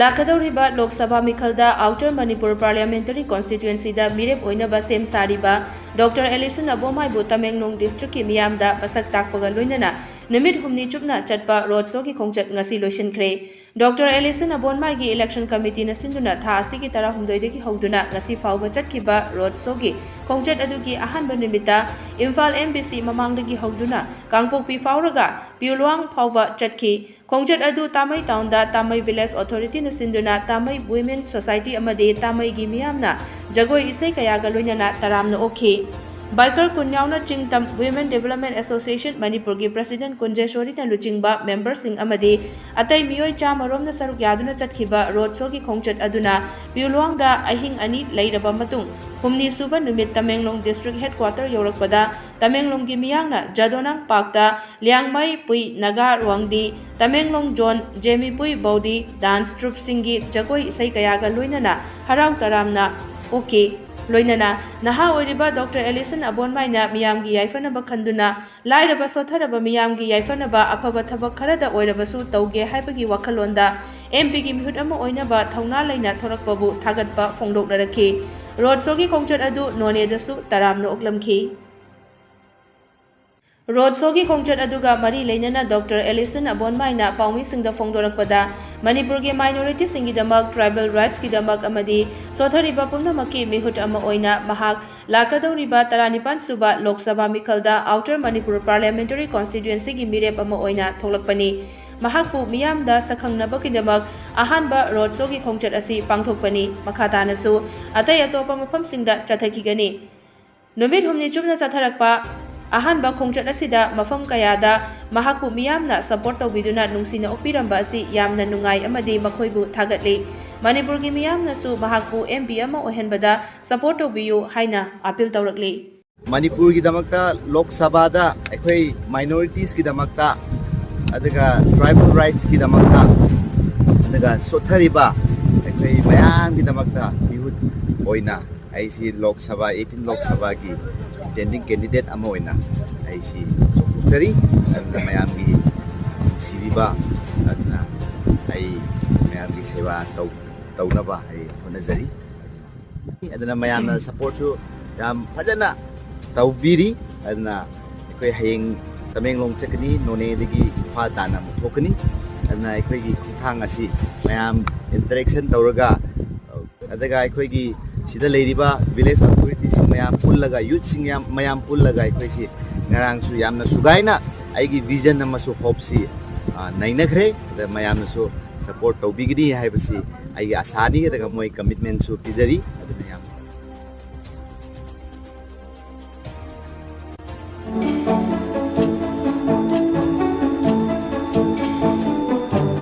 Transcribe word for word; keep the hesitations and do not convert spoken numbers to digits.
ꯂꯥꯛꯀꯗꯧꯔꯤꯕ Lok Sabha ꯃꯤꯈꯜꯗ outer Manipur parliamentary ꯀꯣꯟꯁꯇꯤꯇ꯭ꯌꯨꯑꯦꯟꯁꯤꯗ ꯃꯤꯔꯦꯞ ꯑꯣꯏꯅꯕ ꯁꯦꯝ ꯁꯥꯔꯤꯕ ꯗꯣꯛꯇꯔ ꯑꯦꯂꯤꯁꯟ ꯑꯕꯣꯝꯃꯥꯏꯕꯨ ꯇꯃꯦꯡꯂꯣꯡ ꯗꯤꯁꯇ꯭ꯔꯤꯛꯀꯤ ꯃꯤꯌꯥꯝꯗ ꯃꯁꯛ ꯇꯥꯛꯄꯒ ꯂꯣꯏꯅꯅ ꯅꯨꯃꯤꯠ ꯍꯨꯝꯅꯤ ꯆꯨꯞꯅ ꯆꯠꯄ ꯔꯣꯗ ꯁꯣꯒꯤ ꯈꯣꯡꯆꯠ ꯉꯁꯤ ꯂꯣꯏꯁꯤꯟꯈ꯭ꯔꯦ꯫ ꯗꯣꯛꯇꯔ ꯑꯦꯂꯤꯁꯟ ꯑꯕꯣꯟꯃꯥꯏꯒꯤ ꯏꯂꯦꯛꯁꯟ ꯀꯃꯤꯇꯤꯅ ꯁꯤꯟꯗꯨꯅ ꯊꯥ ꯑꯁꯤꯒꯤ ꯇꯔꯥꯍꯨꯝꯗꯣꯏꯗꯒꯤ ꯍꯧꯗꯨꯅ ꯉꯁꯤ ꯐꯥꯎꯕ ꯆꯠꯈꯤꯕ ꯔꯣꯗ ꯁꯣꯒꯤ ꯈꯣꯡꯆꯠ ꯑꯗꯨꯒꯤ ꯑꯍꯥꯟꯕ ꯅꯨꯃꯤꯠꯇ ꯏꯝꯐꯥꯜ ꯑꯦꯝ ꯕꯤ ꯁꯤ ꯃꯃꯥꯡꯗꯒꯤ ꯍꯧꯗꯨꯅ ꯀꯥꯡꯄꯣꯛꯄꯤ ꯐꯥꯎꯔꯒ ꯄꯤꯌꯨꯂ꯭ꯋꯥꯡ ꯐꯥꯎꯕ ꯆꯠꯈꯤ꯫ ꯈꯣꯡꯆꯠ ꯑꯗꯨ ꯇꯥꯃꯩ ꯇꯥꯎꯟꯗ ꯇꯥꯃꯩ ꯚꯤꯂꯦꯖ ꯑꯣꯊꯣꯔꯤꯇꯤꯅ ꯁꯤꯟꯗꯨꯅ ꯇꯥꯃꯩ ꯋꯤꯃꯦꯟ ꯁꯣꯁꯥꯏꯇꯤ ꯑꯃꯗꯤ ꯇꯥꯃꯩꯒꯤ ꯃꯤꯌꯥꯝꯅ ꯖꯒꯣꯏ ꯏꯁꯩ ꯀꯌꯥꯒ ꯂꯣꯏꯅꯅ ꯇꯔꯥꯝꯅ ꯑꯣꯛꯈꯤ꯫ ꯕꯥꯏꯀꯔ ꯀꯨꯟ ꯌꯥꯎꯅ ꯆꯤꯡꯇꯝ ꯋꯤꯃꯦꯟ ꯗꯤꯕꯦꯂꯞꯃꯦꯟ ꯑꯦꯁꯣꯁꯤꯌꯦꯁꯟ ꯃꯅꯤꯄꯨꯔꯒꯤ ꯄ꯭ꯔꯁꯤꯗꯦꯟꯠ ꯀꯨꯟꯖꯦꯁꯣꯔꯤꯅ ꯂꯨꯆꯤꯡꯕ ꯃꯦꯝꯕꯔꯁꯤꯡ ꯑꯃꯗꯤ ꯑꯇꯩ ꯃꯤꯑꯣꯏ ꯆꯥꯝꯃ ꯔꯣꯝꯅ ꯁꯔꯨꯛ ꯌꯥꯗꯨꯅ ꯆꯠꯈꯤꯕ ꯔꯣꯗ ꯁꯣꯒꯤ ꯈꯣꯡꯆꯠ ꯑꯗꯨꯅ ꯄꯤꯌꯨꯂ꯭ꯋꯥꯡꯗ ꯑꯍꯤꯡ ꯑꯅꯤ ꯂꯩꯔꯕ ꯃꯇꯨꯡ ꯍꯨꯝꯅꯤ ꯁꯨꯕ ꯅꯨꯃꯤꯠ ꯇꯃꯦꯡꯂꯣꯡ ꯗꯤꯁꯇ꯭ꯔꯤꯛ ꯍꯦꯗꯀ꯭ꯋꯥꯇꯔ ꯌꯧꯔꯛꯄꯗ ꯇꯃꯦꯡꯂꯣꯡꯒꯤ ꯃꯤꯌꯥꯝꯅ ꯖꯥꯗꯣꯅꯥꯡ ꯄꯥꯔꯛꯇ ꯂꯤꯌꯥꯡꯃꯩ ꯄꯨꯏ ꯅꯥꯒꯥ ꯔꯣꯡꯗꯤ ꯇꯃꯦꯡꯂꯣꯡ ꯖꯣꯟ ꯖꯦꯃꯤꯄꯨꯏ ꯕꯧꯗꯤ ꯗꯥꯟꯁ ꯇ꯭ꯔꯨꯞꯁꯤꯡꯒꯤ ꯖꯒꯣꯏ ꯏꯁꯩ ꯀꯌꯥꯒ ꯂꯣꯏꯅꯅ ꯍꯔꯥꯎ ꯇꯔꯥꯝꯅ ꯑꯣꯛꯈꯤ꯫ ꯂꯣꯏꯅꯅ ꯅꯍꯥ ꯑꯣꯏꯔꯤꯕ ꯗꯣꯛꯇꯔ ꯑꯦꯂꯤꯁꯟ ꯑꯕꯣꯟꯃꯥꯏꯅ ꯃꯤꯌꯥꯝꯒꯤ ꯌꯥꯏꯐꯅꯕ ꯈꯟꯗꯨꯅ ꯂꯥꯏꯔꯕ ꯁꯣꯠꯊꯔꯕ ꯃꯤꯌꯥꯝꯒꯤ ꯌꯥꯏꯐꯅꯕ ꯑꯐꯕ ꯊꯕꯛ ꯈꯔꯗ ꯑꯣꯏꯔꯕꯁꯨ ꯇꯧꯒꯦ ꯍꯥꯏꯕꯒꯤ ꯋꯥꯈꯜꯂꯣꯟꯗ ꯑꯦꯝ ꯄꯤꯒꯤ ꯃꯤꯍꯨꯠ ꯑꯃ ꯑꯣꯏꯅꯕ ꯊꯧꯅꯥ ꯂꯩꯅ ꯊꯣꯔꯛꯄꯕꯨ ꯊꯥꯒꯠꯄ ꯐꯣꯡꯗꯣꯛꯅꯔꯛꯈꯤ꯫ ꯔꯣꯗ ꯁꯣꯒꯤ ꯈꯣꯡꯆꯠ ꯑꯗꯨ ꯅꯣꯅꯦꯗꯁꯨ ꯇꯔꯥꯝꯅ ꯑꯣꯛꯂꯝꯈꯤ꯫ ꯔꯣꯗ ꯁꯣꯒꯤ ꯈꯣꯡꯆꯠ ꯑꯗꯨꯒ ꯃꯔꯤ ꯂꯩꯅꯅ ꯗꯣꯛꯇꯔ ꯑꯦꯂꯤꯁꯟ ꯑꯕꯣꯟꯃꯥꯏꯅ ꯄꯥꯎꯃꯤꯁꯤꯡꯗ ꯐꯣꯡꯗꯣꯔꯛꯄꯗ, ꯃꯅꯤꯄꯨꯔꯒꯤ ꯃꯥꯏꯅꯣꯔꯤꯇꯤꯁꯤꯡꯒꯤꯗꯃꯛ, ꯇ꯭ꯔꯥꯏꯕꯦꯜ ꯔꯥꯏꯠꯁꯀꯤꯗꯃꯛ ꯑꯃꯗꯤ ꯁꯣꯠꯊꯔꯤꯕ ꯄꯨꯝꯅꯃꯛꯀꯤ ꯃꯤꯍꯨꯠ ꯑꯃ ꯑꯣꯏꯅ ꯃꯍꯥꯛ ꯂꯥꯛꯀꯗꯧꯔꯤꯕ ꯇꯔꯥꯅꯤꯄꯥꯟ ꯁꯨꯕ ꯂꯣꯛ ꯁꯚꯥ ꯃꯤꯈꯜꯗ ꯑꯥꯎꯇꯔ ꯃꯅꯤꯄꯨꯔ ꯄꯥꯔꯂꯤꯌꯥꯃꯦꯟꯇꯔꯤ ꯀꯣꯟꯁꯇꯤꯇ꯭ꯌꯨꯑꯦꯟꯁꯤꯒꯤ ꯃꯤꯔꯦꯞ ꯑꯃ ꯑꯣꯏꯅ ꯊꯣꯛꯂꯛꯄꯅꯤ꯫ ꯃꯍꯥꯛꯄꯨ ꯃꯤꯌꯥꯝꯗ ꯁꯛꯈꯪꯅꯕꯒꯤꯗꯃꯛ ꯑꯍꯥꯟꯕ ꯔꯣꯗ ꯁꯣꯒꯤ ꯈꯣꯡꯆꯠ ꯑꯁꯤ ꯄꯥꯡꯊꯣꯛꯄꯅꯤ꯫ ꯃꯈꯥ ꯇꯥꯅꯁꯨ ꯑꯇꯩ ꯑꯇꯣꯞꯄ ꯃꯐꯝꯁꯤꯡꯗ ꯆꯠꯊꯈꯤꯒꯅꯤ꯫ ꯅꯨꯃꯤꯠ ꯍꯨꯝꯅꯤ ꯆꯨꯞꯅ ꯆꯠꯊꯔꯛꯄ ꯑꯍꯥꯟꯕ ꯈꯣꯡꯆꯠ ꯑꯁꯤꯗ ꯃꯐꯝ ꯀꯌꯥꯗ ꯃꯍꯥꯛꯄꯨ ꯃꯤꯌꯥꯝꯅ ꯁꯄꯣꯔꯠ ꯇꯧꯕꯤꯗꯨꯅ ꯅꯨꯡꯁꯤꯅ ꯑꯣꯛꯄꯤꯔꯝꯕ ꯑꯁꯤ ꯌꯥꯝꯅ ꯅꯨꯡꯉꯥꯏ ꯑꯃꯗꯤ ꯃꯈꯣꯏꯕꯨ ꯊꯥꯒꯠꯂꯤ꯫ ꯃꯅꯤꯄꯨꯔꯒꯤ ꯃꯤꯌꯥꯝꯅꯁꯨ ꯃꯍꯥꯛꯄꯨ ꯑꯦꯝ ꯄꯤ ꯑꯃ ꯑꯣꯏꯍꯟꯕꯗ ꯁꯄꯣꯔꯠ ꯇꯧꯕꯤꯌꯨ ꯍꯥꯏꯅ ꯑꯥꯄꯤꯜ ꯇꯧꯔꯛꯂꯤ꯫ ꯃꯅꯤꯄꯨꯔꯒꯤꯗꯃꯛꯇ ꯂꯣꯛ ꯁꯚꯥꯗ ꯑꯩꯈꯣꯏ ꯃꯥꯏꯅꯣꯔꯤꯇꯤꯁꯀꯤꯗꯃꯛꯇ, ꯑꯗꯨꯒ ꯇ꯭ꯔꯥꯏꯕꯦꯜ ꯔꯥꯏꯠꯁꯀꯤꯗꯃꯛꯇ, ꯑꯗꯨꯒ ꯁꯣꯠꯊꯔꯤꯕ ꯑꯩꯈꯣꯏ ꯑꯩ ꯃꯌꯥꯝꯒꯤꯗꯃꯛꯇ ꯃꯤꯍꯨꯠ ꯑꯣꯏꯅ ꯑꯩꯁꯤ ꯂꯣꯛ ꯁꯚꯥ, eighteen ꯂꯣꯛ ꯁꯚꯥꯒꯤ contending candidate ꯑꯃ ꯑꯣꯏꯅ ꯑꯩꯁꯤ ꯆꯣꯡꯊꯣꯛꯆꯔꯤ꯫ ꯑꯗꯨꯅ ꯃꯌꯥꯝꯒꯤ ꯅꯨꯡꯁꯤꯕꯤꯕ, ꯑꯗꯨꯅ ꯑꯩ ꯃꯌꯥꯝꯒꯤ ꯁꯦꯕꯥ ꯇꯧ-, ꯇꯧꯅꯕ ꯑꯩ ꯍꯣꯠꯅꯖꯔꯤ꯫ ꯑꯗꯨꯅ ꯃꯌꯥꯝꯅ supportꯁꯨ ꯌꯥꯝ ꯐꯖꯅ ꯇꯧꯕꯤꯔꯤ꯫ ꯑꯗꯨꯅ ꯑꯩꯈꯣꯏ ꯍꯌꯦꯡ ꯇꯃꯦꯡꯂꯣꯡ ꯆꯠꯀꯅꯤ, ꯅꯣꯅꯦꯗꯒꯤ ꯏꯝꯐꯥꯜ ꯇꯥꯟꯅ ꯑꯃꯨꯛ ꯊꯣꯛꯀꯅꯤ꯫ ꯑꯗꯨꯅ ꯑꯩꯈꯣꯏꯒꯤ ꯈꯣꯡꯊꯥꯡ ꯑꯁꯤ ꯃꯌꯥꯝ interaction ꯇꯧꯔꯒ, ꯑꯗꯨꯒ ꯑꯩꯈꯣꯏꯒꯤ ꯁꯤꯗ ꯂꯩꯔꯤꯕ village authorityꯁꯤꯡ ꯃꯌꯥꯝ ꯄꯨꯜꯂꯒ, youthꯁꯤꯡ ꯌꯥꯝ, ꯃꯌꯥꯝ ꯄꯨꯜꯂꯒ ꯑꯩꯈꯣꯏꯁꯤ ꯉꯔꯥꯡꯁꯨ ꯌꯥꯝꯅ ꯁꯨꯒꯥꯏꯅ ꯑꯩꯒꯤ vision ꯑꯃꯁꯨ hopeꯁꯤ, ꯑ, ꯅꯩꯅꯈ꯭ꯔꯦ꯫ ꯑꯗ ꯃꯌꯥꯝꯅꯁꯨ support ꯇꯧꯕꯤꯒꯅꯤ ꯍꯥꯏꯕꯁꯤ ꯑꯩꯒꯤ ꯑꯁꯥꯅꯤ꯫ ꯑꯗꯨꯒ ꯃꯣꯏ commitmentꯁꯨ ꯄꯤꯖꯔꯤ꯫ ꯑꯗꯨꯅ ꯌꯥꯝ